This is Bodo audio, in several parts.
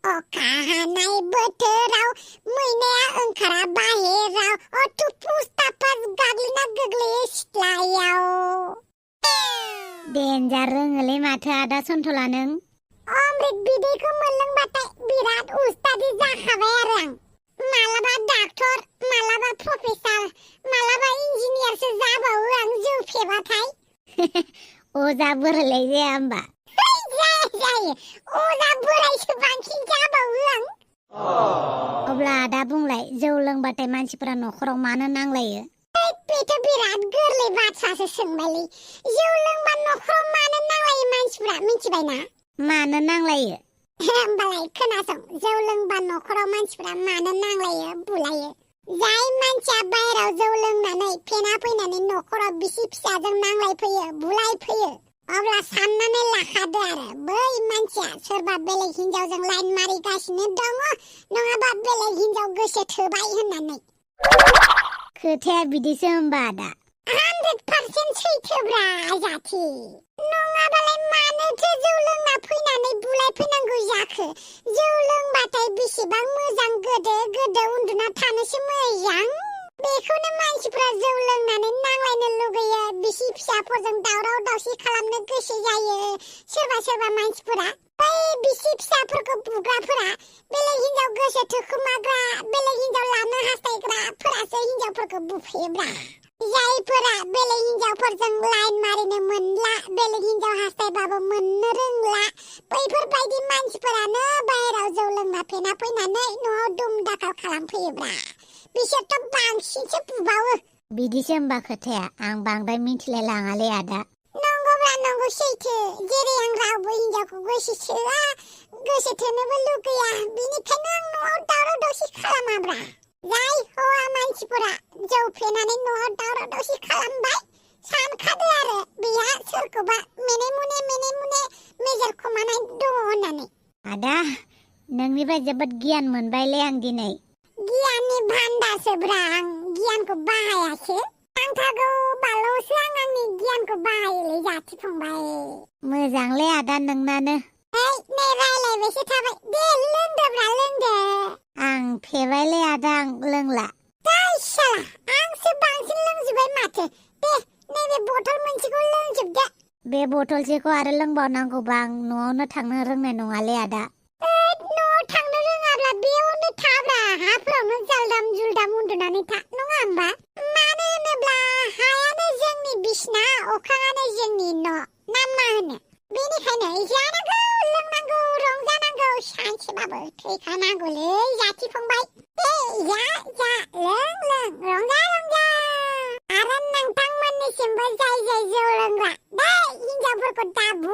अखा हानाय बोथोराव मैनाया ओंखारा बाहेराव थुफुस थाफास गाग्लिना गोग्लैयो सिथ्लायाव। देन्जार रोङोलै माथो आदा सन्थला नों। अमृत बिदैखौ मोनलोंबाथाय बिराद उस्तादि जाखाबाय आरो आं। मालाबा डाक्टर, मालाबा प्रफेसार, मालाबा इन्जिनियारसो जाबावो आं जौ फेबाथाय। अजा बोरायलाय जाया होमबा? जायो अजा बोरायसो बांसिन जाबावो आं। अब्ला आदा बुंलाय, जौ लोंबाथाय मानसिफोरा न'खराव मानो नांलायो? बेथ' बिराद गोरलै बाथ्रासो सोंबायलै। जौ लोंबा न'खराव मानो नांलायो मानसिफ्रा मिथिबायना? मानो नांलायो? होमबालाय खोनासं, जौ लोंबा न'खराव मानसिफ्रा मानो नांलायो बुलायो। जाय मानसिया बाहेराव जौ लोंनानै फेना फैनानै न'खराव बिसि फिसाजों नांलायफैयो, बुलायफैयो, अब्ला साननानै लाखादो आरो बै मानसिया सोरबा बेलेग हिनजावजों लाइन मारिगासिनो दङ, नङाबा बेलेग हिनजाव गोसो थोबाय होननानै। खोथाया बिदिसो होमबा आदा? 100% सैथोब्रा जाथि। नङाबालाय मानोथो जौ लोंना फैनानै बुलायफैनांगौ जाखो? जौ लोंबाथाय बेसेबां मोजां गोदो गोदो उन्दुना थानोसो मोजां। बेखौनो मानसिफ्रा जौ लोंनानै नांलायनो लुगैयो, बिसि फिसाफोरजों दावराव दावसि खालामनो गोसो जायो। सोरबा मानसिफोरा बै बिसि फिसाफोरखौ बुग्राफोरा बेलेग हिनजाव गोसो थोखोमाग्रा, बेलेग हिनजाव लानो हास्थायग्राफोरासो हिनजावफोरखौ बुफैयोब्रा। जायफोरा बेलेग हिनजावफोरजों लाइन मारिनो मोनला, बेलेग हिनजाव हास्थायबाबो मोननो रोंला, बैफोरबायदि मानसिफोरानो बाहेराव जौ लोंना फेना फैनानै न'आव दुम दाखाल खालामफैयोब्रा। बिसोरथ' बांसिनसो बुबावो। बिदिसो होमबा खोथाया? आं बांद्राय मिथिलाय लाङालै आदा। नंगौब्रा, नंगौ सैथो। जेरै आं रावबो हिनजावखौ गोसो थोआ, गोसो थोनोबो लुगैया, बिनिखायनो आं न'आव दावराव दावसि खालामाब्रा। जाय हौवा मानसिफोरा जौ फेनानै न'आव दावराव दावसि खालामबाय, सानखादो आरो बेहा सोरखौबा मेने मुने मेजर खोमानाय दङ होननानै। आदा, नोंनिफ्राय जोबोद गियान मोनबायलै आं दिनै। गियाननि भान्दारसोब्रा, आं गियानखौ बाहायासो। नांथारगौ बाल'सो आं आंनि गियानखौ बाहायोलै जाथि फंबाय। मोजांलै आदा नोंनानो। नै रायलायबायसो थाबाय, दे लोंदोब्रा लोंदो। आं फेबायलै आदा, आं लोंला। साला, आंसो बांसिन लोंजोबबाय माथो। दे नैबे बथल मोनसेखौ लोंजोबदो। बे बथलसेखौ आरो लोंबावनांगौबा आं न'आवनो थांनो रोंनाय नङालै आदा। न'आव थांनो रोङाब्ला बेयावनो थाब्रा, हाफोरावनो जालदाम जुलदाम उन्दुनानै था, नङा होमबा? मानो होनोब्ला हायानो जोंनि बिसना, अख्राङानो जोंनि न', ना मा होनो? बेनिखायनो जानांगौ, लोंनांगौ, रंजानांगौ, सानसेबाबो थैखानांगौलै जाथि फंबाय। दे जा लों रंजा। आरो नोंथांमोननिसिमबो जाय जौ लोंग्रा, दे हिनजावफोरखौ दाबु।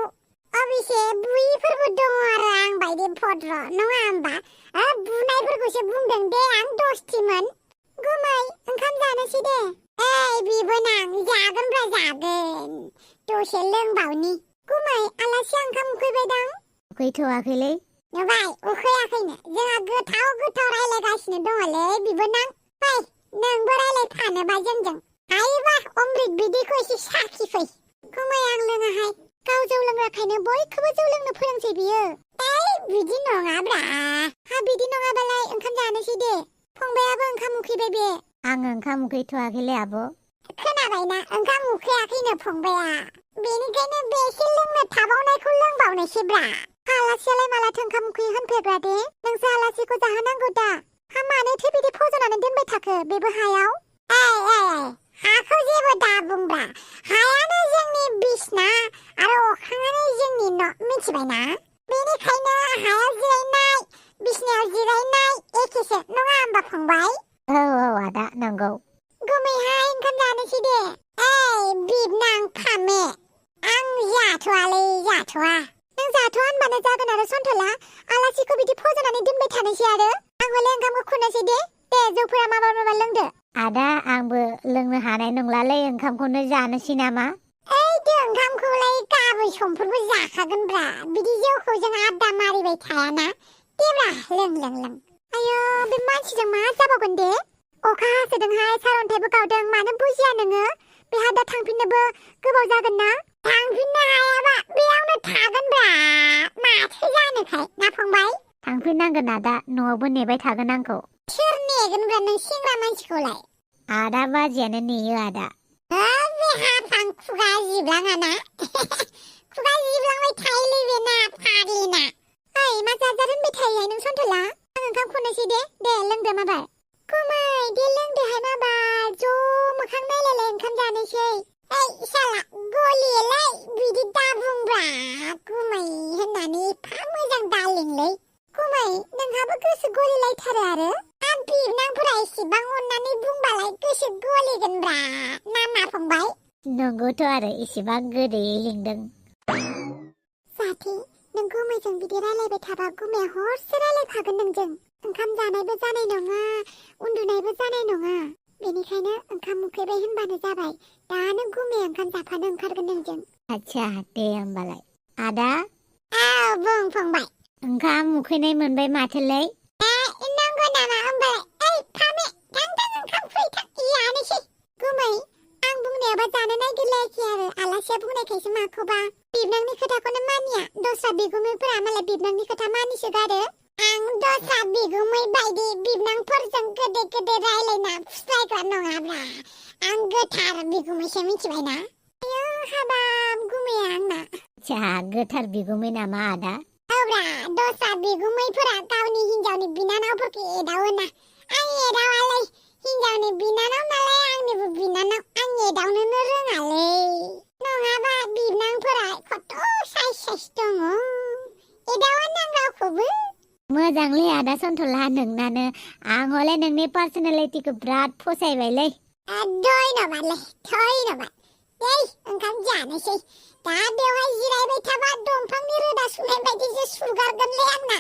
अबेसे बुयिफोरबो दङ आरो आं बायदि भद्र, नङा होमबा? बुनायफोरखौसो बुंदों दे, आं दस्थिमोन। गुमै, ओंखाम जानोसै दे। बिबोनां, जागोनब्रा जागोन। दसे लोंबावनि। गुमै, आलासिया ओंखाम उखैबायदां? उखैथ'वाखैलै। नुबाय, उखैयाखैनो। जोंहा गोथाव रायलायगासिनो दङलै बिबोनां। फै, नोंबो रायलायफानोबा जोंजों। हायोबा अमृत बिदैखौ एसे साखिफै। गुमै, आं लोङाहाय। गाव जौ लोंग्राखायनो बयखौबो जौ लोंनो फोरोंसै बियो। बिदि नङाब्रा। बिदि नङाबालाय ओंखाम जानोसै दे। फंबायाबो ओंखाम उखैबाय बे। आं ओंखाम उखैथ'वाखैलै आब'। खोनाबायना, ओंखाम उखैयाखैनो फंबाया। बेनिखायनो बे एसे लोंनो थाबावनायखौ लोंबावनोसैब्रा। आलासियालाय मालाथो ओंखाम उखैयो होनफेरब्रा दे? नोंसो आलासिखौ जाहोनांगौ दा। मानोथो बिदि फज'नानै दोनबाय थाखो बेबो हायाव? हाखौ जेबो दा बुंब्रा। हायानो जोंनि बिसना आरो अख्राङानो जोंनि न', मिथिबायना? बेनिखायनो हायाव जिरायनाय, बिसनायाव जिरायनाय एखेसो, नङा होमबा फंबाय? औ आदा, नंगौ। गुमैहाय, ओंखाम जानोसै दे। बिबनां फामे, आं जाथ'वा। नों जाथ'वा होनबानो जागोन आरो सन्थला। आलासिखौ बिदि फज'नानै दोनबाय थानोसै आरो। आं हले ओंखामखौ खुरनोसै दे। दे जौफोरा माबा लोंदो। आदा, आंबो लोंनो हानाय नंलालै, ओंखामखौनो जानोसै नामा? दे ओंखामखौलाय गाबोन समफोरबो जाखागोनब्रा। बिदि जौखौ जों आद्दा मारिबाय थायाना। देब्रा, लों। आयो, बे मानसिजों मा जाबावगोन दे? अखा हासोदोंहाय, सारअन्थाइबो गावदों, मानो बुजिया नोङो? बेहा दा थांफिननोबो गोबाव जागोन ना? थांफिननो हायाबा बेयावनो थागोनब्रा। माथो जानोखाय, ना फंबाय? थांफिननांगोन आदा न'आवबो नेबाय थागोन आंखौ सोर नेगोनब्रा नों सेंग्रा मानसिखौलाय आदा बाजैयानो नेयो आदा बे हाफां खुगा जिब्लाङाना खुगा जिब्लांबाय थायोलै बेना फाग्लिना ओइ मा जाजार होनबाय थायोहाय नों सन्थला आं ओंखाम खुरनोसै दे लोंदो माबार गुमै दे लोंदोहाय माबार ज' मोखां नायलायलाय ओंखाम जानोसै ओइ साला गलियोलै बिदि दाबुंब्रा गुमै होननानै एफा मोजां दालिंलै गुमै नोंहाबो गोसो गलिलायथारो आरो बिबनांफोरा एसेबां अननानै बुंबालाय गोसो गलिगोनब्रा नामा फंबाय नंगौथ' आरो एसेबां गोदैयै लिंदों जाथे नों गुमैजों बिदि रायलायबाय थाबा गुमैया हरसे रायलायखागोन नोंजों ओंखाम जानायबो जानाय नङा उन्दुनायबो जानाय नङा बेनिखायनो ओंखाम उखैबाय होनबानो जाबाय दानो गुमैया ओंखाम जाफानो ओंखारगोन नोंजों आच्छा दे होमबालाय आदा औ बुं फंबाय ओंखाम उखैनाय मोनबाय माथोलै नांगौ नामा होमबालाय ओइ फामे थां ओंखाम फैथां जानोसै गुमै आं बुंनायाबा जानो नागिरलायाखै आरो आलासिया बुंनायखायसो माखौबा बिबनांनि खोथाखौनो मानिया दस्रा बिगुमैफोरा मालाय बिबनांनि खोथा मानिसोगारो आं दस्रा बिगुमै बायदि बिबनांफोरजों गोदै रायलायना फुस्लायग्रा नङाब्रा आं गोथार बिगुमैसो मिथिबायना आयौ हाबाब गुमैया आंना आच्छा गोथार बिगुमै नामा आदा औब्रा दस्रा बिगुमैफोरा गावनि हिनजावनि बिनानावफोरखौ एदावोना आं एदावालै हिनजावनि बिनानाव नालाय आंनिबो बिनानाव आं एदावनोनो रोङालै नङाबा बिबनांफोरा खथ' साइस दङ एदावा नां रावखौबो मोजांलै आदा सन्थला नोंनानो आं हले नोंनि पार्सनेलिटिखौ बिराद फसायबायलै धन्यबादलै धन्यबाद दे ओंखाम जानोसै दा बेवहाय जिरायबाय थाबा दंफांनि रोदा सुनाय बायदिसो सुगारगोनलै आंना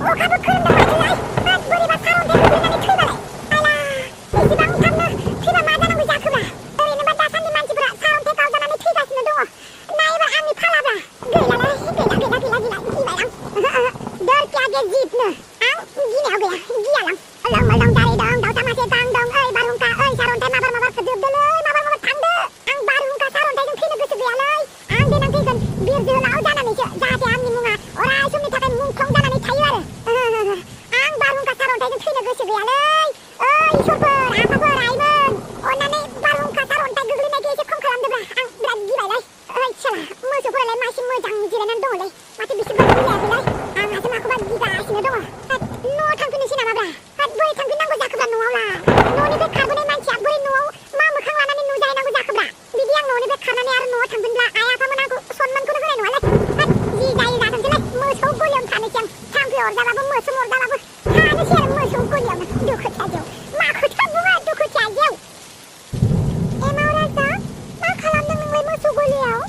अखाबो खोरोमदों माथोलाय बोरैबा सारन्थाइ गोग्लैनानै थैबालाय आला बेसेबां थाबनो थैबा मा जानांगौ जाखोब्रा ओरैनोबा दासान्दि मानसिफोरा सारन्थाइ गावजानानै थैगासिनो दङ नायबा आंनि फालाब्रा गैला गिबाय आं दर क्या गे जीतनो आं गिनायाव गैया गियालां अलं जारि दं दाउसा मासे गां दं ओइ बारहुंखा ओइ सारन्थाइ माबार जोबदोलै माबार थांदो आं बारहुंखा सारन्थाइजों थैनो गोसो गैयालै आं देनां थैगोन बिर जोहोलाव जानानैसो जाहाथे आंनि मुङा अराय समनि थाखाय मुंख्लं जानानै थायो आरो आं बारहुंखा सारन्थाइजों थैनो गोसो गैयालै ओइ इसोरफोर आफाफोर आइमोन अननानै बारहुंखा सारन्थाइ गोग्लैनायखौ एसे खम खालामदोब्रा आं बिराद गिबायलै ओइ साला मोसौफोरालाय मासे मोजां जिरायनानै दङलै माथो बिसोरबो गिलायाखैलै आंहासो माखौबा गिगासिनो दङ न'आव थांफिननोसै नामाब्रा बोरै थांफिननांगौ जाखोब्रा न'आवलाय न'निफ्राय खारबोनाय मानसिया बोरै न'आव मा मोखां लानानै नुजाहैनांगौ जाखोब्रा बिदि आं न'निफ्राय खारनानै आरो न'आव थांफिनब्ला आइ आफामोन आंखौ सनमानखौनो होनाय नङालै जि जायो जाथोंसैलै मोसौ गलियावनो थानोसै आं थाम्फै अरजाबाबो मोसौ अरजाबाबो थानोसै आरो मोसौ गलियावनो दुखुथियाजों मा खोथा बुङो दुखुथियाजों एमाव राजा मा खालामदों नोंलाय मोसौ गलियाव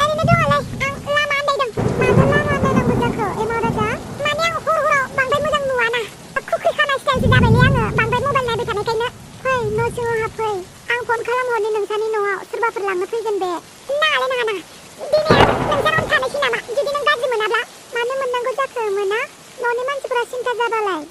ओरैनो दङलै आं लामा आन्दायदों मानो लामा आन्दायनांगौ जाखो एमाव राजा माने आं हराव बांद्राय मोजां नुवाना खुखै खानाय स्टाइलसो जाबायलै आङो बांद्राय मबाइल नायबाय थानायखायनो फै न' सिङाव हाबफै आं फन खालामहरनि नोंसानि न'आव सोरबाफोर लांनो फैगोन बे नाङालै नाङा दिनै आं नोंसानावनो थानोसै नामा जुदि नों गाज्रि मोनाब्ला मानो मोननांगौ जाखो मोना न'नि मानसिफोरा सिन्था जाबालाय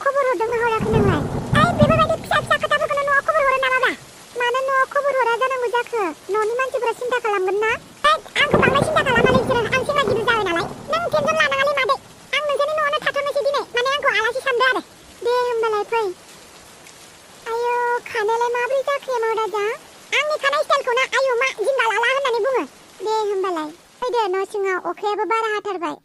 खबर हरदोंना हराखै नोंलाय ओइ बेफोरबायदि फिसा खोथाफोरखौनो न'आव खबर हरो नामाब्रा मानो न'आव खबर हरा जानांगौ जाखो न'नि मानसिफोरा सिन्था खालामगोन ना आंखौ बांद्राय सिन्था खालामालै बिसोरो आं सेंग्रा गिदिर जाबाय नालाय नों टेनसन लानाङालै मादै आं नोंसोरनि न'आवनो थाथ'नोसै दिनै माने आंखौ आलासि सानदो आरो दे होमबालाय फै आयौ खानायालाय माब्रै जाखो एमाव राजा आंनि खानाय स्टाइलखौनो आयौ मा जिंगा लाला होननानै बुङो दे होमबालाय फैदो न' सिङाव अखायाबो बारा हाथारबाय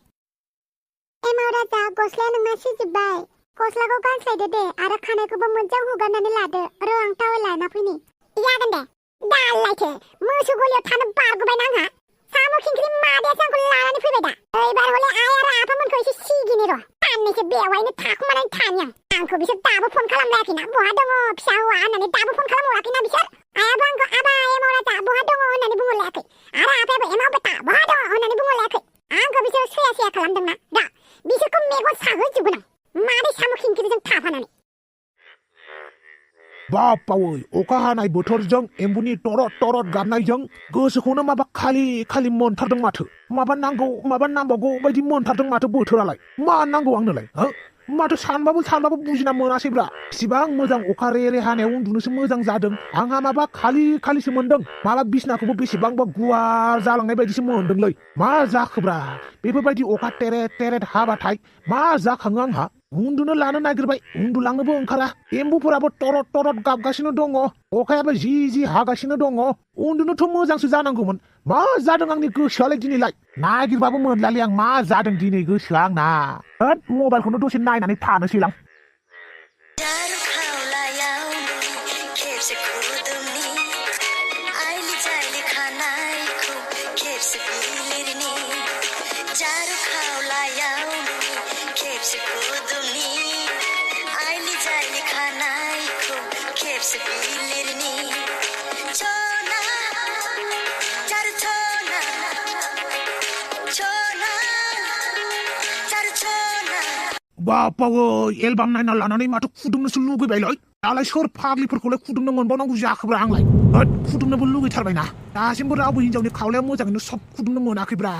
एमाव राजा गस्लाया नोंना सिजोब्बाय गस्लाखौ गानस्लायदो दे आरो खानायखौबो मोजां हुगारनानै लादो र' आं टावेल लाना फैनि जागोन दे दालायथो मोसौ गलियाव थानो बारग'बायना आंहा साम' खिंख्रि मादैयासो आंखौ लानानै फैबाय दा ओइबार हले आइ आरो आफामोनखौ एसे सिगिनि र' साननैसो बेवहायनो थाखुमानानै थानि आंखौ बिसोर दाबो फन खालामलायाखैना बहा दङ फिसा हौवा होननानै दाबो फन खालामहराखैना बिसोर आइयाबो आंखौ आबा एमाव राजा बहा दङ होननानै बुंहरलायाखै आरो आफायाबो एमाव बेटा बहा दङ होननानै बुंहरलायाखै आंखौ बिसोर सया खालामदोंना दा बिसोरखौ मेगन साहोजोबगोन आं मादै साम' खिंख्रिजों थाफानानै बापावै अखा हानाय बोथोरजों एम्बुनि टरट गाबनायजों गोसोखौनो माबा खालि मोनथारदों माथो माबा नांबावगौ बायदि मोनथारदों माथो बोथोरालाय मा नांगौ आंनोलाय माथो सानबाबो बुजिना मोनासैब्रा इसिबां मोजां अखा रे हानायाव उन्दुनोसो मोजां जादों आंहा माबा खालिसो मोनदों माबा बिसनाखौबो बेसेबांबा गुवार जालांनाय बायदिसो मोनदोंलै मा जाखोब्रा बेफोरबायदि अखा टेरेट हाबाथाय मा जाखाङो आंहा उन्दुनो लानो नागिरबाय उन्दुलांनोबो ओंखारा एम्बुफोराबो टरट गाबगासिनो दङ अखायाबो जि हागासिनो दङ उन्दुनोथ' मोजांसो जानांगौमोन मा जादों आंनि गोसोआलाय दिनैलाय नागिरबाबो मोनलालै आं मा जादों दिनै गोसोआ आंना होद मबाइलखौनो दसे नायनानै थानोसैलां बापावो एलबाम नायना लानानै माथो खुदुमनोसो लुगैबायलै दालाय सोर फाग्लिफोरखौलाय खुदुमनो मोनबावनांगौ जाखोब्रा आंलाय होद खुदुमनोबो लुगैथारबायना दासिमबो रावबो हिनजावनि खावलाया मोजाङैनो सब खुदुमनो मोनाखैब्रा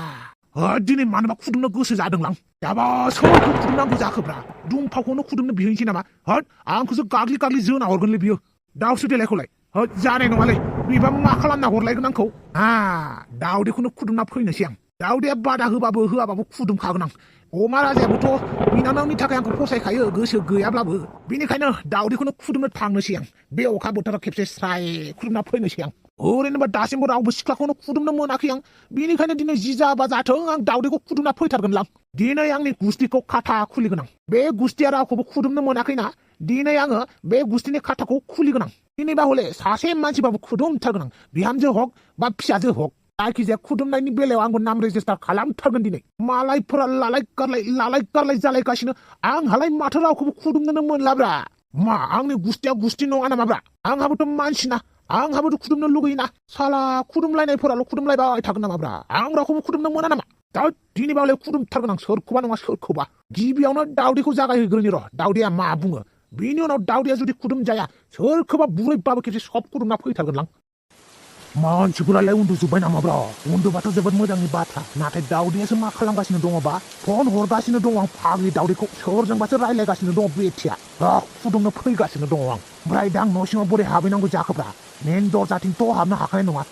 होद दिनै मानोबा खुदुमनो गोसो जादोंलां दाबा सोरखौ खुदुमनांगौ जाखोब्रा दुमफावखौनो खुदुमनो बिहैनोसै नामा होद आंखौसो गाग्लि जोना हरगोनलै बियो दाउसो देलायखौलाय होद जानाय नङालै बेबा मा खालामना हरलायगोन आंखौ दाउदैखौनो खुदुमना फैनोसै आं दाउदैया बादा होआबाबो खुदुमखागोन आं अमा राजायाबोथ' बिनानावनि थाखाय आंखौ फसायखायो गोसो गैयाब्लाबो बेनिखायनो दाउदैखौनो खुदुमनो थांनोसै आं बे अखा बोथोराव खेबसे स्राय खुदुमना फैनोसै आं ओरैनोबा दासिमबो रावबो सिख्लाखौनो खुदुमनो मोनाखै आं बेनिखायनो दिनै जि जाबा जाथों आं दाउदैखौ खुदुमना फैथारगोनलां दिनै आंनि गुस्थिखौ खाथा खुलिगोन आं बे गुस्थिया रावखौबो खुदुमनो मोनाखैना दिनै आङो बे गुस्थिनि खाथाखौ खुलिगोन आं दिनैबा हले सासे मानसिबाबो खुदुमथारगोन आं बिहामजो हक बा फिसाजो हक जायखिजाया खुदुमनायनि बेलायाव आंबो नाम रेजिस्टार खालामथारगोन दिनै मालायफोरा लालाय गारलाय जालायगासिनो आंहालाय माथो रावखौबो खुदुमनोनो मोनलाब्रा मा आंनि गुस्थिया गुस्थि नङा नामाब्रा आंहाबोथ' मानसिना आंहाबोथ' खुदुमनो लुगैयोना साला खुदुमलायनायफोराल' खुदुमलायबाय थागोन नामाब्रा आं रावखौबो खुदुमनो मोना नामा दा दिनैबालाय खुदुमथारगोन आं सोरखौबा नङा सोरखौबा गिबियावनो दाउदैखौ जागायहोग्रोनि र' दाउदैया मा बुङो बिनि उनाव दाउदैया जुदि खुदुम जाया सोरखौबा बुरैबाबो खेबसे सब खुदुमना फैथारगोनलां मानसिफोरालाय उन्दुजोब्बाय नामाब्रा उन्दुबाथ' जोबोद मोजांनि बाथ्रा नाथाय दाउदैयासो मा खालामगासिनो दङबा फन हरगासिनो दङ आं फाग्लि दाउदैखौ सोरजोंबासो रायलायगासिनो दङ बेथिया फुदुंनो फैगासिनो दङ आं ओमफ्राय दा आं न' सिङाव बोरै हाबहैनांगौ जाखोब्रा मेन दरजाथिंथ' हाबनो हाखानाय नङा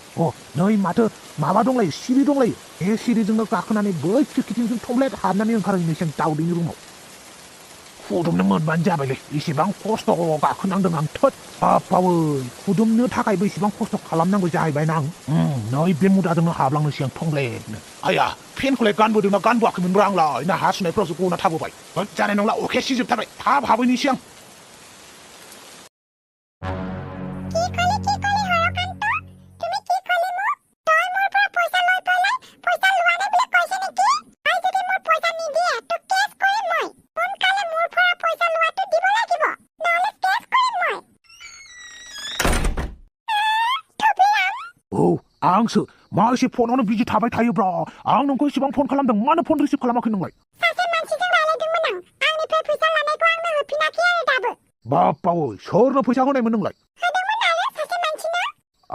नै माथो माबा दंलायो सिरि दंलायो बे सिरिजोंनो गाखोनानै बै खिरखिथिं जों थमब्लेट हाबनानै ओंखारहैनोसै आं दाउदैनि रुमाव खुदुमनो मोनबानो जाबायलै इसेबां खस्थ' गाखोनांदों आं थोद बापावै खुदुमनो थाखायबो इसेबां खस्थ' खालामनांगौ जाहैबायना आं नै बे मुदाजोंनो हाबलांनोसै आं थंब्लेटनो आया फेनखौलाय गानबोदोंना गानबोआखैमोनब्रा आंलाय ना हासुनायफ्रावसो गना थाबोबाय जानाय नंला अखाया सिजोबथारबाय थाब हाबहैनोसै आं आंसो मा एसे फनावनो बिजि थाबाय थायोब्रा आं नोंखौ इसेबां फन खालामदों मानो फन रिसिभ खालामाखै नोंलाय सासे मानसिजों रायलायदोंमोन आं आंनिफ्राय फैसा लानायखौ आंनो होफिनाखै आरो दाबो बापावै सोरनो फैसा होनायमोन नोंलाय होदोंमोन आरो सासे मानसिनो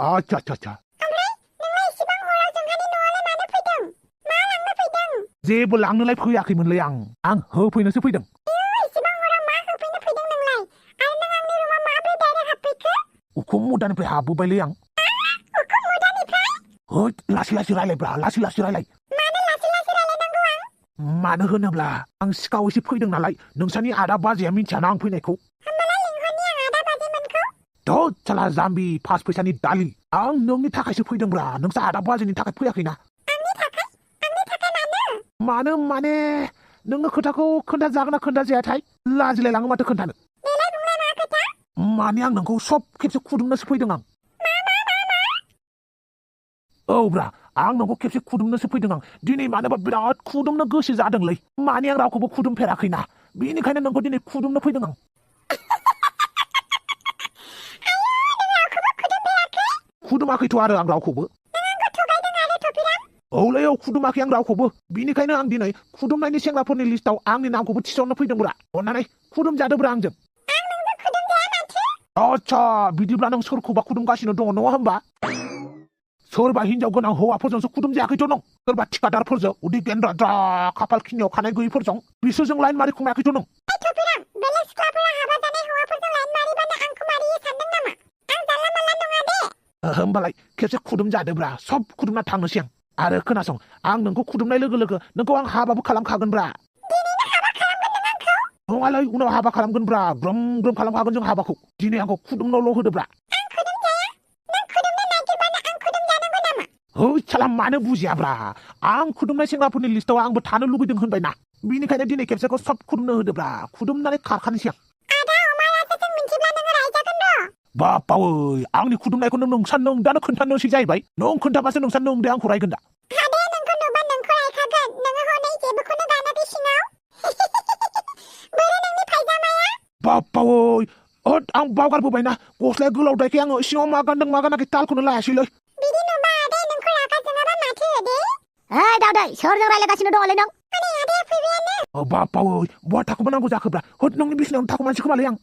आच्छा ओमफ्राय नोंलाय इसेबां हराव जोंहानि न'आवलाय मानो फैदों मा लांनो फैदों जेबो लांनोलाय फैयाखैमोनलै आं होफैनोसो फैदों इसेबां हराव मा होफैनो फैदों नोंलाय आरो नों आंनि रुमाव माब्रै डाइरेक्ट हाबफैखो उखुम मुदानिफ्राय हाबबोबायलै आं होद लासै रायलायब्रा लासै रायलाय मानो लासै रायलायनांगौ आं मानो होनोब्ला आं सिखाव एसे फैदों नालाय नोंसानि आदा बाजैया मिन्थियाना आं फैनायखौ होमबालाय लिंहरनि आं आदा बाजैमोनखौ धोद साला जाम्बि फास फैसानि दालि आं नोंनि थाखायसो फैदोंब्रा नोंसा आदा बाजैनि थाखाय फैयाखैना आंनि थाखाय मानो माने नोङो खोथाखौ खोन्थाजागोन ना खोन्थाजायाथाय लाजिलाय लाङो माथो खोन्थानो देलाय बुंलाय मा खोथा माने आं नोंखौ सब खेबसे खुदुमनोसो फैदों आं औब्रा आं नोंखौ खेबसे खुदुमनोसो फैदों आं दिनै मानोबा बिराद खुदुमनो गोसो जादोंलै माने आं रावखौबो खुदुमफेराखैना बेनिखायनो नोंखौ दिनै खुदुमनो फैदों आं खुदुमाखैथ' आरो आं रावखौबो औलै खुदुमाखै आं रावखौबो बेनिखायनो आं दिनै खुदुमनायनि सेंग्राफोरनि लिस्टाव आंनि नामखौबो थिसननो फैदोंब्रा अन्नानै खुदुमजादोब्रा आंजों आच्छा बिदिब्ला नों सोरखौबा खुदुमगासिनो दङ नङा होमबा सोरबा हिनजाव गोनां हौवाफोरजोंसो खुदुम जायाखैथ' नों सोरबा थिखादारफोरजों उदै गेन्द्रा द्रा खाफाल खिनियाव खानाय गैयिफोरजों बिसोरजों लाइन मारि खुंनायाखैथ' नों होमबालाय खेबसे खुदुमजादोब्रा सब खुदुमना थांनोसै आं आरो खोनासं आं नोंखौ खुदुमनाय लोगो लोगो नोंखौ आं हाबाबो खालामखागोनब्रा नङालै उनाव हाबा खालामगोनब्रा ग्रोम ग्रोम खालामखागोन जों हाबाखौ दिनै आंखौ खुदुमनायल' होदोब्रा है साला मानो बुजियाब्रा आं खुदुमनाय सेंग्राफोरनि लिस्टआव आंबो थानो लुगैदों होनबायना बिनिखायनो दिनै खेबसेखौ सब खुदुमनो होदोब्रा खुदुमनानै खारखानोसै आं बापावै आंनि खुदुमनायखौनो नोंसा नोंदानो खोन्थानोसै जाहैबाय नों खोन्थाबासो नोंसा नोंदे आंखौ रायगोन दा बापावै आं बावगारबोबायना गस्लाया गोलावद्रायखाय आङो सिङाव मा गानदों मा गानाखै तालखौनो लायासैलै ओइ दाउदै सोरजों रायलायगासिनो दङलै नों बापावै बहा थाखुमानांगौ जाखोब्रा होद नोंनि बिसिनायावनो थाखुमानोसै खोमालै आं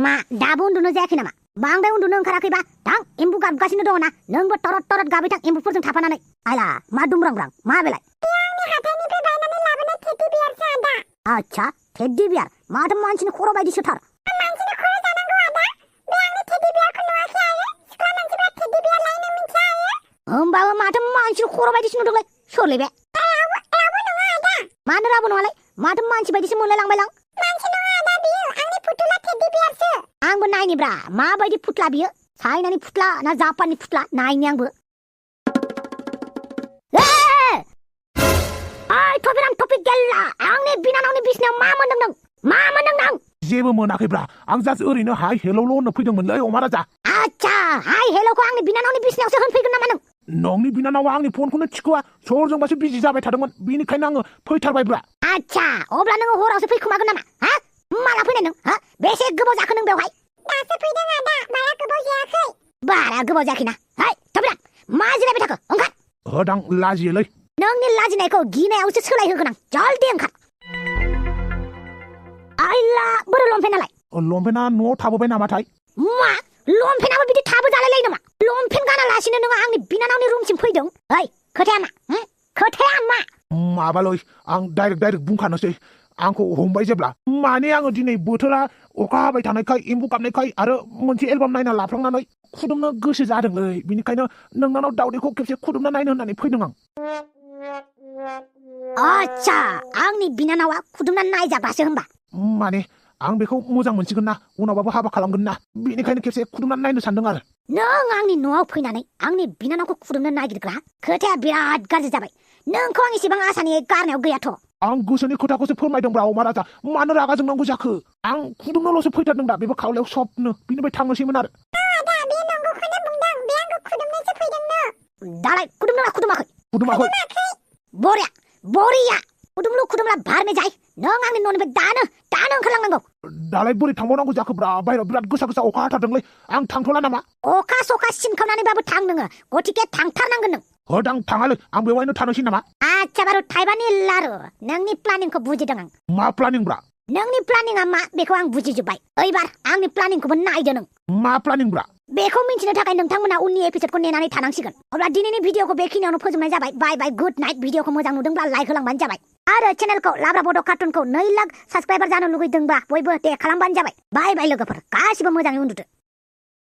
मा दाबो उन्दुनो जायाखै नामा बांद्राय उन्दुनो ओंखाराखैबा थां एम्बु गाबगासिनो दङना नोंबो टरट टरट गाबै थां एम्बुफोरजों थाफानानै आयला मा दुमब्रांब्रां मा बेलाय आच्छा टेड्डी बियार माथो मानसिनि खर' बायदिसोथार होमबाबो माथो मानसिनि खर' बायदिसो नुदोंलै सोरलै बे मानो रावबो नङालै माथो मानसि बायदिसो मोनलायलांबायलां आंबो नायनिब्रा माबायदि फुथला बियो चाइनानि फुथला ना जापाननि फुथला नायनि आंबो टपिक गेलला आंनि बिनानावनि बिसिनायाव मा मोनदों नों मा मोनदों नों जेबो मोनाखैब्रा आं जास्ट ओरैनो हाय हेलौल' होननो फैदोंमोनलै अमा राजा आच्छा हाय हेलौखौ आंनि बिनानावनि बिसिनायावसो होनफैगोन नामा नों नोंनि बिनानावा आंनि फनखौनो थिखोआ सोरजोंबासो बिजि जाबाय थादोंमोन बिनिखायनो आङो फैथारबायब्रा आच्छा अब्ला नोङो हरावसो फैखोमागोन नामा हा माला फैनाय नों हा बेसे गोबाव जाखो नों बेवहाय दासो फैदों आदा बारा गोबाव जायाखै बारा गोबाव जायाखैना हाय थबिरां मा जिरायबाय थाखो ओंखार होदां लाजियोलै नोंनि लाजिनायखौ गिनायावसो सोलायहोगोन आं जल्दि ओंखार आइला बोरो लंपेन्टआलाय लंपेन्टआ न'आव थाबोबाय नामाथाय मा लंपेन्टआबो बिदि थाबो जालायलायो नामा लंपेन्ट गानालासिनो नोङो आंनि बिनानावनि रुमसिम फैदों ओइ खोथाया मा खोथाया मा माबालै आं डाइरेक्ट बुंखानोसै आंखौ हमबाय जेब्ला माने आङो दिनै बोथोरा अखा हाबाय थानायखाय एम्बु गाबनायखाय आरो मोनसे एलबाम नायना लाफ्लांनानै खुदुमनो गोसो जादोंलै बिनिखायनो नोंनाव दावदैखौ खेबसे खुदुमना नायनो होननानै फैदों आं आच्छा आंनि बिनानावा खुदुमना नायजाबासो होमबा माने आं बेखौ मोजां मोनसिगोन ना उनावबाबो हाबा खालामगोन ना बेनिखायनो खेबसे खुदुमना नायनो सानदों आरो नों आंनि न'आव फैनानै आंनि बिनानावखौ खुदुमनो नागिरग्रा खोथाया बिराद गाज्रि जाबाय नोंखौ आं इसेबां आसानि गारनायाव गैयाथ' आं गोसोनि खोथाखौसो फोरमायदोंब्रा अमा राजा मानो रागा जोंनांगौ जाखो आं खुदुमनोल'सो फैथारदों दा बेबो खावलायाव सबनो बिनिफ्राय थांनोसैमोन आरो दालाय खुदुमदोंना खुदुमाखै बरिया खुदुमला भारमे जाय नों आंनि न'निफ्राय दानो ओंखारलांनांगौ दालाय बोरै थांबावनांगौ जाखोब्रा बाहेरायाव बिराद गोसा अखा हाथारदोंलै आं थांथ'ला नामा अखा सखा सिनखावनानैबाबो थां नोङो गथिखे थांथारनांगोन नों होदां थाङालै आं बेवहायनो थानोसै नामा आच्छा बारु थाइबानि लारु नोंनि प्लानिंखौ बुजिदों आं मा प्लानिंब्रा नोंनि प्लानिंआ मा बेखौ आं बुजिजोब्बाय ओइबार आंनि प्लानिंखौबो नायदो नों मा प्लानिंब्रा बेखौ मिन्थिनो थाखाय नोंथांमोना उननि एपिसोडखौ नेनानै थानांसिगोन अब्ला दिनैनि भिडिअखौ बेखिनियावनो फोजोबनाय जाबाय बाय गुड नाइट भिडिअखौ मोजां नुदोंब्ला लाइक होलांबानो जाबाय आरो चेनेलखौ लाब्रा बड' कार्टुनखौ 2 लाख साबस्क्राइबार जानो लुगैदोंबा बयबो दे खालामबानो जाबाय बाय लोगोफोर गासिबो मोजाङै उन्दुदो